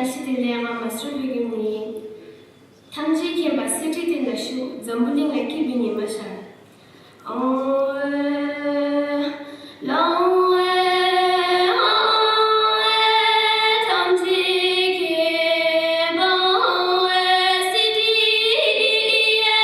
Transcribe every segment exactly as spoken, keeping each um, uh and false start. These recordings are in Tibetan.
བཀྲ་ཤིས་བདེ་ལེགས། ང་མ་སུ་རི་བོད་ཁྱིམ་ནས་ཡིན། ཐམས་ཅད་མཁྱེན་པ་གསེར་ཁྲི་བསྟན་དང་བཞུགས། འཛམ་བུ་གླིང་ལ་སྐྱིད་པའི་ཉི་མ་ཤར། ཨོ། ལོང་ཨེ་ཨོ་ཨེ། ཐམས་ཅད་མཁྱེན་པ་ཨོ་ཨེ་གསེར་ཁྲི་ཡ།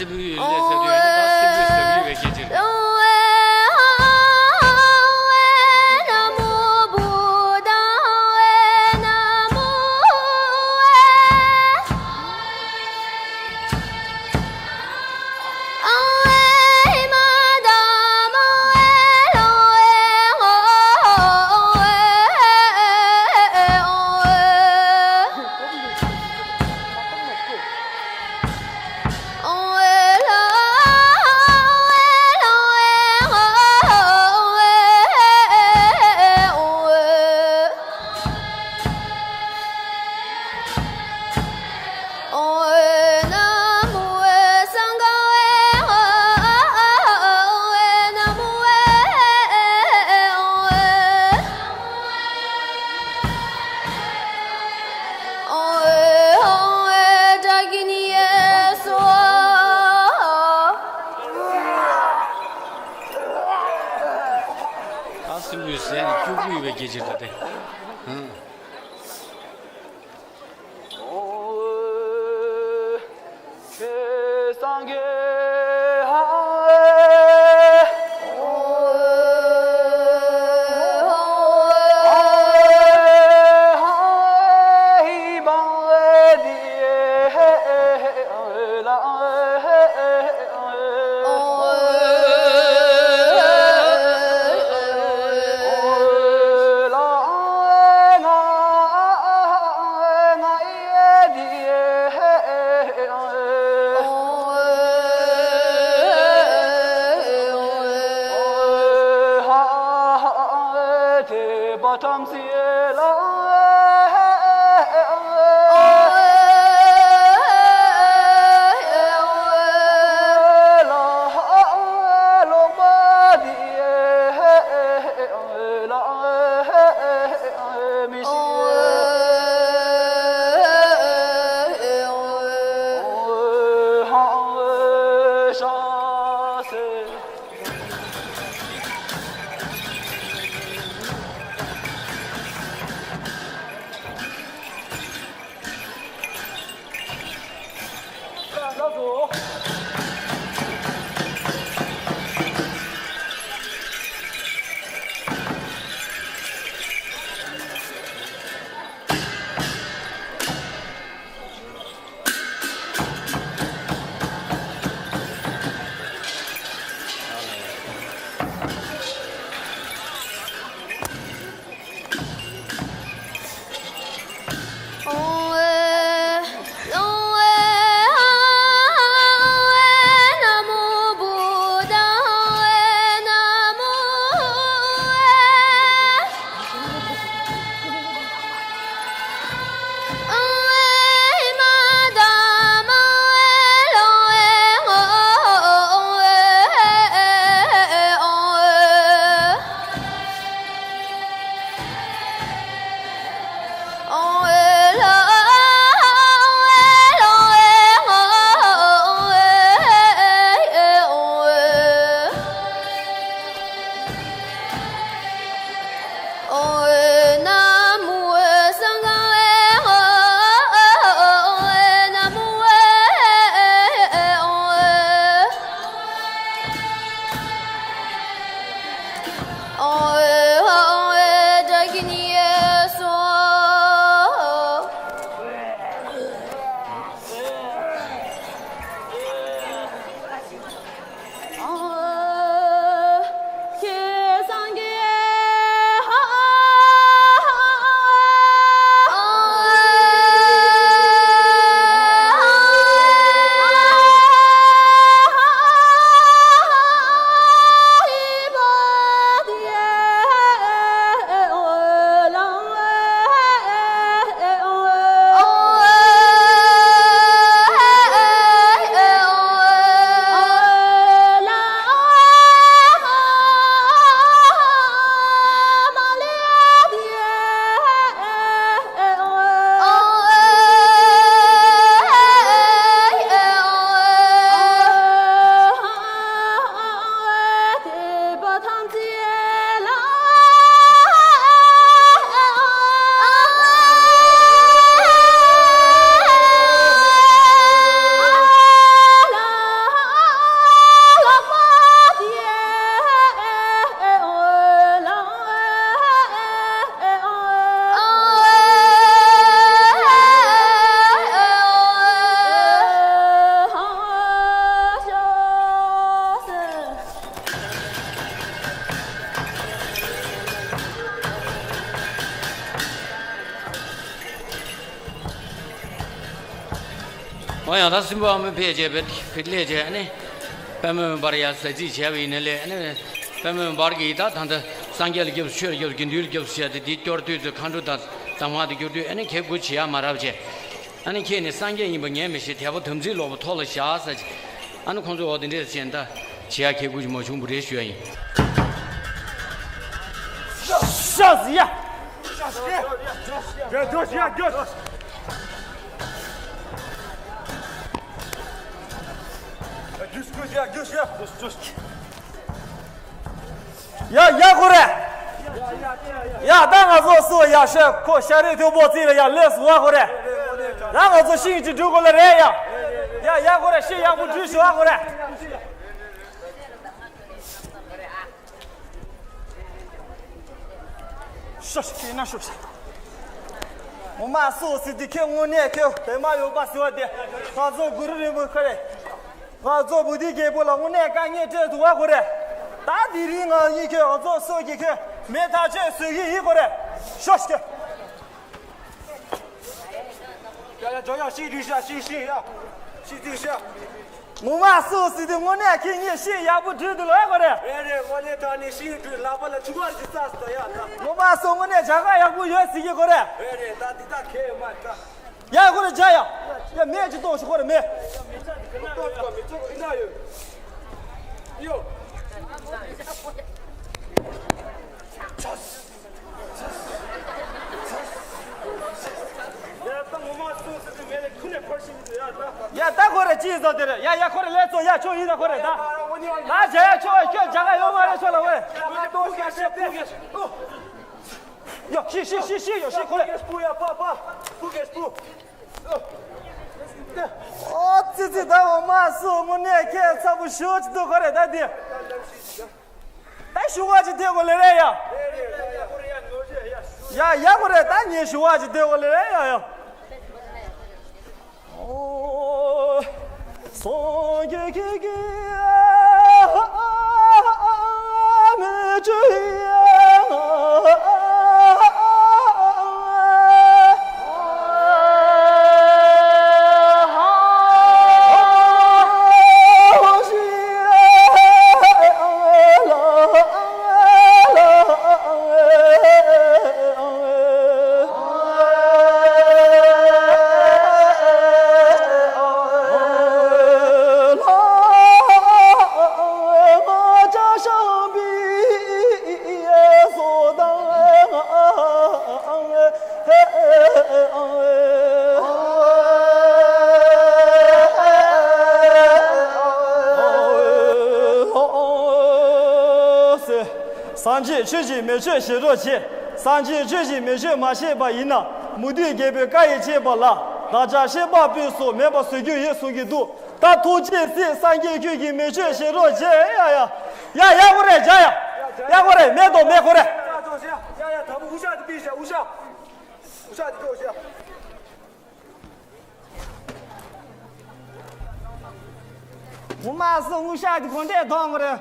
སྲིན་པོའི་ཡུལ་ལས་ཟེར་དུས་ཡང་ད་སྲིན་པོའི་ཟེར་གྱི་ཡོད་པའི་སྐད་ཆ་རེད། ཨ་སྲིན་པོའི་ཟས་ནི་སྐྱུག་པོ་ཡོད་པའི་སྐད་ཆ་རེད་དེ། ཧུམ། འོ་ཡང་ད་སྲིན་པོ་ཨ་མ་ཕེབས་བྱས་པའི་ཕི་ལས་བྱས་ཨ་ནི། པདྨོའི་བར་ཡ་ཟ་རྩིས་བྱས་པ་ཡིན་ན་ལས་ཨ་ནི། པདྨོའི་བར་གྱི་ད་ད་ལྟ་སངས་རྒྱས་ལ་སྐྱབས་སུ་ཆོས་ལ་སྐྱབས་སུ་དགེ་འདུན་ལ་སྐྱབས་སུ་བྱས་ཏེ་འདི་སྐྱོར་དུས་ཚོད་མཁའ་འགྲོ་དང་གདམས་ངག་དེ་སྐྱོར་དུས་ཨ་ནི་ཁེ་དགུ་བྱེད་ཡ་མ་རབས་བྱས། ཨ་ནི་ཁྱེད་ནི་སངས་རྒྱས་ཡིན་པ་ངས་མི་ཤེས་དད་པ་དམ་ཚིག་ལོག་པ་ཐོག་ལ་བཞག་ཟེར། ཨ་ནི་ཁོང་ཚོས་འོ་དེ་འདྲས་བྱས་ད་བྱེད་ཡ་ཁེ་དགུ་ཅིག་མ་བྱུང་བ་རེད་ཞུ་ཡ་ཡིན། ཤ་ཟི་ཡ། རྒྱོ་རྒྱོ་ཡ་རྒྱོ། རྒྱུ་སྐུ་ཡ་རྒྱུ་ཡ། ཡ་ཡ་ཁོ་རེ། ཡ་ད་ང་ཚོ་སུ་ཡ་ཤ་ཁོ་ཤ་རེ་ཐོན་པོ་ཙི་ལ་ཡ་ལས་སུ་བ་ཁོ་རེ། ཡ་ང་ཚོ་ཤིང་ཅིག་འབྲུ་གོ་ལ་རེ་ཡ། ཡ་ཡ་ཁོ་རེ་ཤི་ཡག་པོ་འབྲུ་ཤི་བ་ཁོ་རེ། ཤོ་ཤི་ན་ཤོ་ཤི། ངོ་མ་སུ་སི་དི་ཁེ་དངོས་གནས་ཁེ་བེ་མ་ཡོད་པ་སི་བ་དེ་ང་ཚོ་གུ་རུ་རིན་པོ་ཁོ་རེ། ང་ཚོ་བུ་དི་རྒྱལ་པོ་ལ་དངོས་གནས་དཀའ་ངལ་སྤྲད་འདུག་བ་ཁོ་རེ། ད་དེ་རིང་ང་གཉིས་ཁྱོད་ང་ཚོ་སོགས་ཀྱི་ཁྱོད་མེ་ཐག་ཆོད་བཟོས་ཀྱི་ཡིན་ཁོ་རེ། ཤོ་ཤི་ཁྱོད། ཡ་ཡ་ཇོ་ཡ་ཤི་དུས་ཤ་ཤི་ཤི་ཡ། ཤི་དུས་ཤ། ངོ་མ་སོགས་སི་དེ་དངོས་གནས་ཁྱེད་གཉིས་ཤི་ཡག་པོ་བྲིས་འདུག་ལ་ཁོ་རེ། རེད་རེད་དངོས་གནས་དྲང་ནས་ཤི་དུས་ལག་པ་ལ་ཆུ་བར་གྱི་རྩྭ་སོ་ཡ་ད། ངོ་མ་སོགས་དངོས་གནས་བྱ་དགའ་ཡག་པོ་ཡོད་ཟེར་གྱི་ཁོ་རེ། རེད་རེད་ད་འདི་ད་ཁེ་མ་ད། ཡ་ཁོ་རེ་བྱ་ཡ། ཡ་མེད་ཅི་ཏོག་ཤི་ཁོ་རེ་མེད། ཏོག་ཏོག་མི་ཚོགས་ཨི་ན་ཡོད། ཡོ། ཡ་ད་ཁོ་རེ་ཅི་ཟོ་དེ་རེད། ཡ་ཡ་ཁོ་རེ་ལས་ཚོ་ཡ་ཆོ་ཡིན་ད་ཁོ་རེ་ད། ད་བྱ་ཡ་ཆོ་ཁྱོད་བྱ་དགའ་ཡོད་མ་རེད་ཆོ་ལ་ཝེ། ཡ་ཤི་ཤི་ཤི་ཤི་ཡ་ཤི་ཁོ་རེ། ཨོ་ཙི་ཙི་ད་འོ་མ་སུ་དངོས་གནས་ཁྱད་མཚར་པོ་ཞུ་ཅི་འདུག་ཁོ་རེ་ད་དེ། ད་ཞུ་བ་ཅི་ཐེ་གོ་ལེ་རེད་ཡ། ཡ་ཡ་ཁོ་རེ་ད་ངས་ཞུ་བ་ཅི་ཐེ་གོ་ལེ་རེད་ཡ་ཡ། ཨོ། སོང་གི་གི་གི། མི་ཅི་ཡ། སངས་རྒྱས་ཆོས་ཀྱི་མེ་མཆོད་བཞེས་རོགས་བྱེད། སངས་རྒྱས་ཆོས་ཀྱི་མེ་མཆོད་མ་བཞེས་པ་ཡིན་ན། མུ་སྟེགས་རྒྱལ་པོའི་བཀའ་ཡིས་བཅད་པ་ལ། བདག་ཅག་བཤན་པ་སྤུན་སོགས་མེད་པར་བཟོ་རྒྱུ་ཡིན་གསུང་གི་འདུག་ད་ཐུགས་རྗེས་གཟིགས་སངས་རྒྱས་ཁྱོད་ཀྱིས་མེ་མཆོད་བཞེས་རོགས་བྱེད། ཡ་ཡ། ཡ་ཡ་ཁོ་རེ་བྱ་ཡ། ཡ་ཁོ་རེ་མེད་དོ་མེད་ཁོ་རེ། ཡ་ཡ་ད་བུ་ཧུ་ཤ་དེ་པི་ཤ་ཧུ་ཤ། ཧུ་ཤ་དེ་ཀོ་ཤ། ངོ་མ་སུ་དངུལ་ཤ་དེ་གོན་འདྲེ་གཏོང་གི་རེད།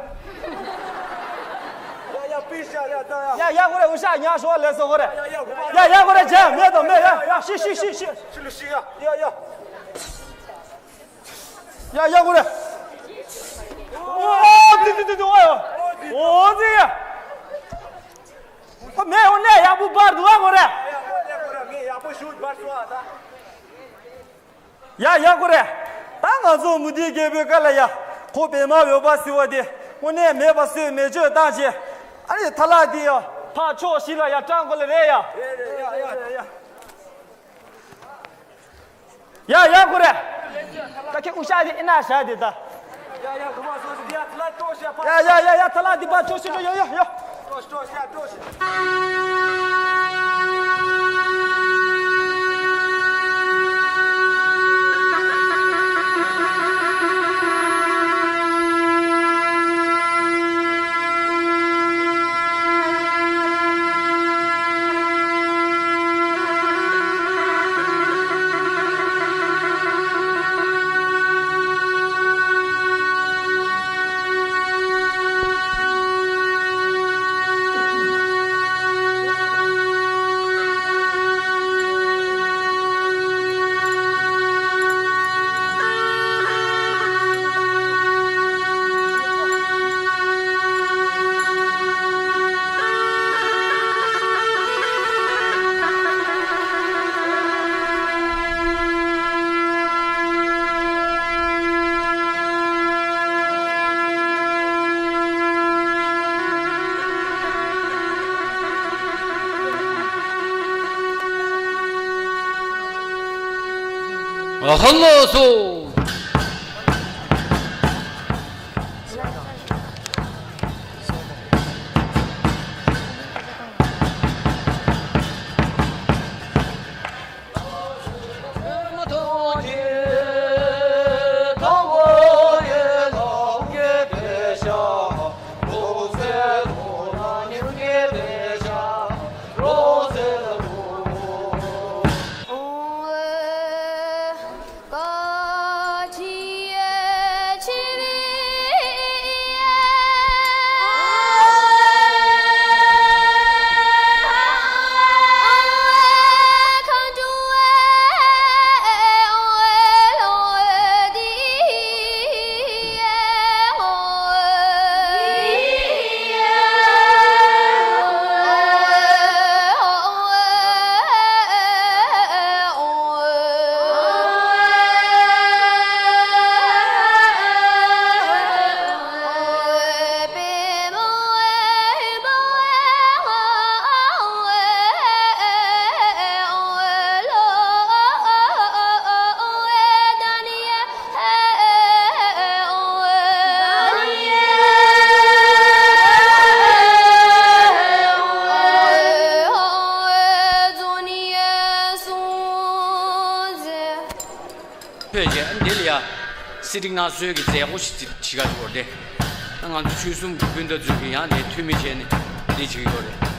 ཡ་ཡ་པི་ཤ་ཡ་ད་ཡ། ཡ་ཡ་ཁོ་རེ་དངུལ་ཤ་ཉག་ཤོག་ལས་སོ་ཁོ་རེ། ཡ་ཡ་ཁོ་རེ་ཇ་མེད་དང་མེད་ཡ་ཡ་ཤི་ཤི་ཤི་ཤི། ཤི་ལུ་ཤི་ཡ་ཡ་ཡ། ཡ་ཡ་ཁོ་རེ། ཨོ་དི་དི་དི་དི་ཨོ་ཡ། ཨོ་དི་ཡ། ཁོ་མེད་འོ་ནས་ཡག་པོ་འབར་འདུག་ཨ་ཁོ་རེ། ཡ་ཡ་ཁོ་རེ། ད་ང་ཚོ་མུ་སྟེགས་རྒྱལ་པོའི་བཀའ་ལ་ཡ། ཁོ་བེ་མ་འོས་པ་ཟེར་བ་དེ་དངོས་གནས་མེད་པ་བཟོས་མེ་མཆོད་བཏང་བྱས། ཨ་ནི་ཐ་ལག་དེ་ཡ་ཕར་ཕྱོགས་ཤིག་ལ་ཡ་སྤྲང་དགོས་ལེ་རེད་ཡ། ཡ་ཡ་ཁོ་རེ། ད་ཁྱེད་དབུ་ཞྭ་དེ་ཨེ་ན་བཞག་དེ་ད། ཡ་ཡ་གོ་མ་སོ་སི་དེ་ཡ་ཐ་ལ་ཏོ་ཤ་ཕ། ཡ་ཡ་ཡ་ཡ་ཐ་ལ་དེ་པ་ཅོ་ཤི་ཅོ་ཡ་ཡ་ཡ། ཏོ་ཤ་ཏོ་ཤ་ཏོ་ཤ། ཧ་ལོ་སོ། ཕོད་ཅེ་འདི་ལ་ཡ་གསེར་ཁྲི་མངའ་གསོལ་གྱི་མཛད་སྒོ་ཞིག་བྱེད་ཀ་འགྱོ་དེ། ང་ཚོ་ཆོལ་གསུམ་གྱི་སྤུན་ཟླ་ཚོས་ཀྱི་ཡང་དེ་འཐུས་མི་བྱས་ནས་འདི་བྱེད་ཀྱི་ཡོད་རེད།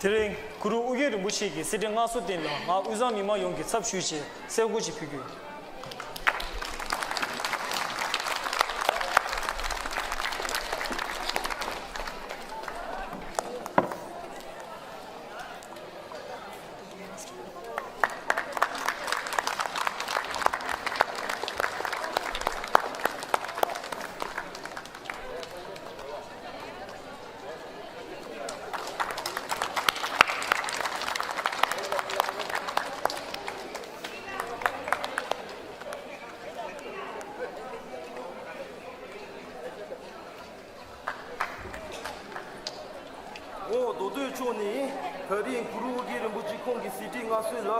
དེ་རིང་གུ་རུ་ཨོ་རྒྱན་རིན་པོ་ཆེ་གི་གསེར་ཁྲི་མངའ་གསོལ་རྟེན་ལ་ང་དབུས་གཙང་མི་མང་ཡོངས་ཀྱིས་ཚབ་ཞུས་བྱས་གསོལ་འཁོར་ཞིག་ཕུལ་རྒྱུ་ཡིན། འོ། མདོ་སྟོད་ཕྱོགས་ནས་ད་རིང་གུ་རུ་ཨོ་རྒྱན་རིན་པོ་ཆེ་ཁོང་གི་གསེར་ཁྲི་མངའ་གསོལ་ལ།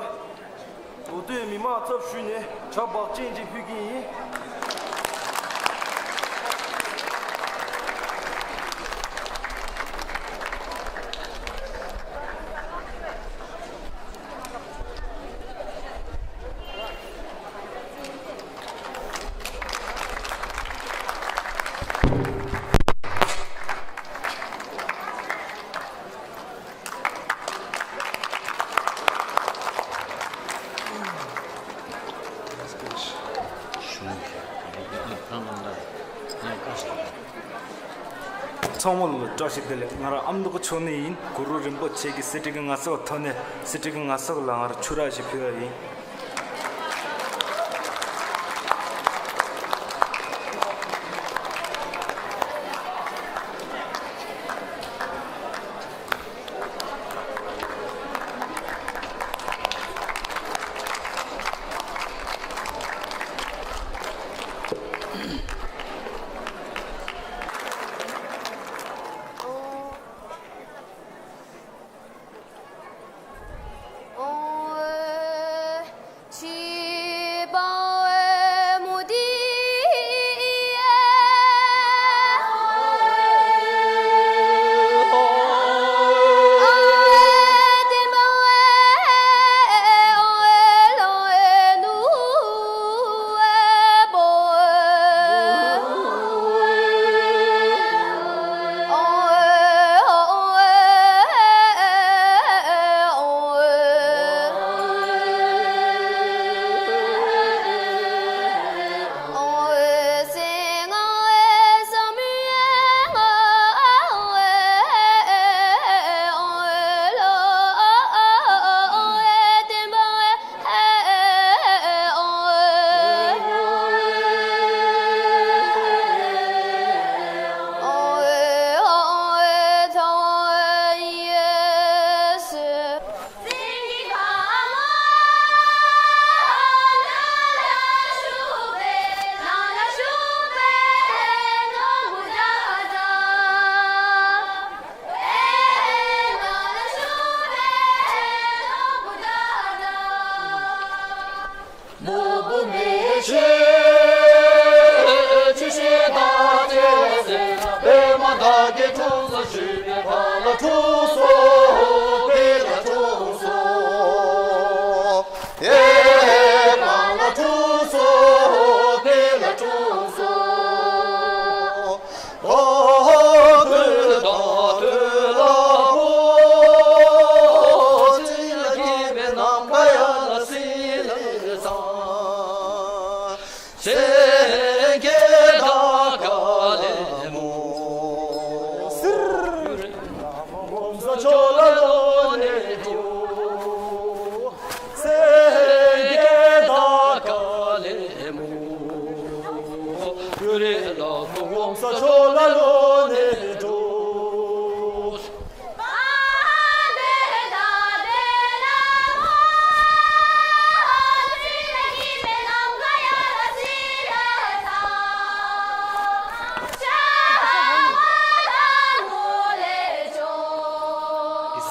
མདོ་སྟོད་མི་མང་ཚབ་ཞུས་ནས་ཇ་སྦག་ཅན་ཅིག་ཕུལ་གྱི་ཡིན། ཚང་མ་ལ་བཀྲ་ཤིས་བདེ་ལེགས། ང་རང་ཨ་མདོ་ཕྱོགས་ནས་ཡིན། གུ་རུ་རིན་པོ་ཆེ་གི་གསེར་ཁྲི་གི་མངའ་གསོལ་ཐོག་ནས་གསེར་ཁྲི་གི་མངའ་གསོལ་ལ་ང་རང་ཆུ་རགས་ཤིག་ཕུལ་བ་ཡིན།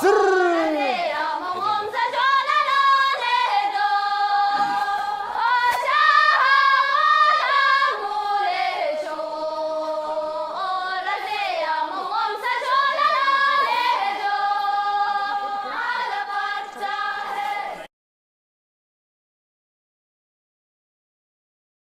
ཟིར།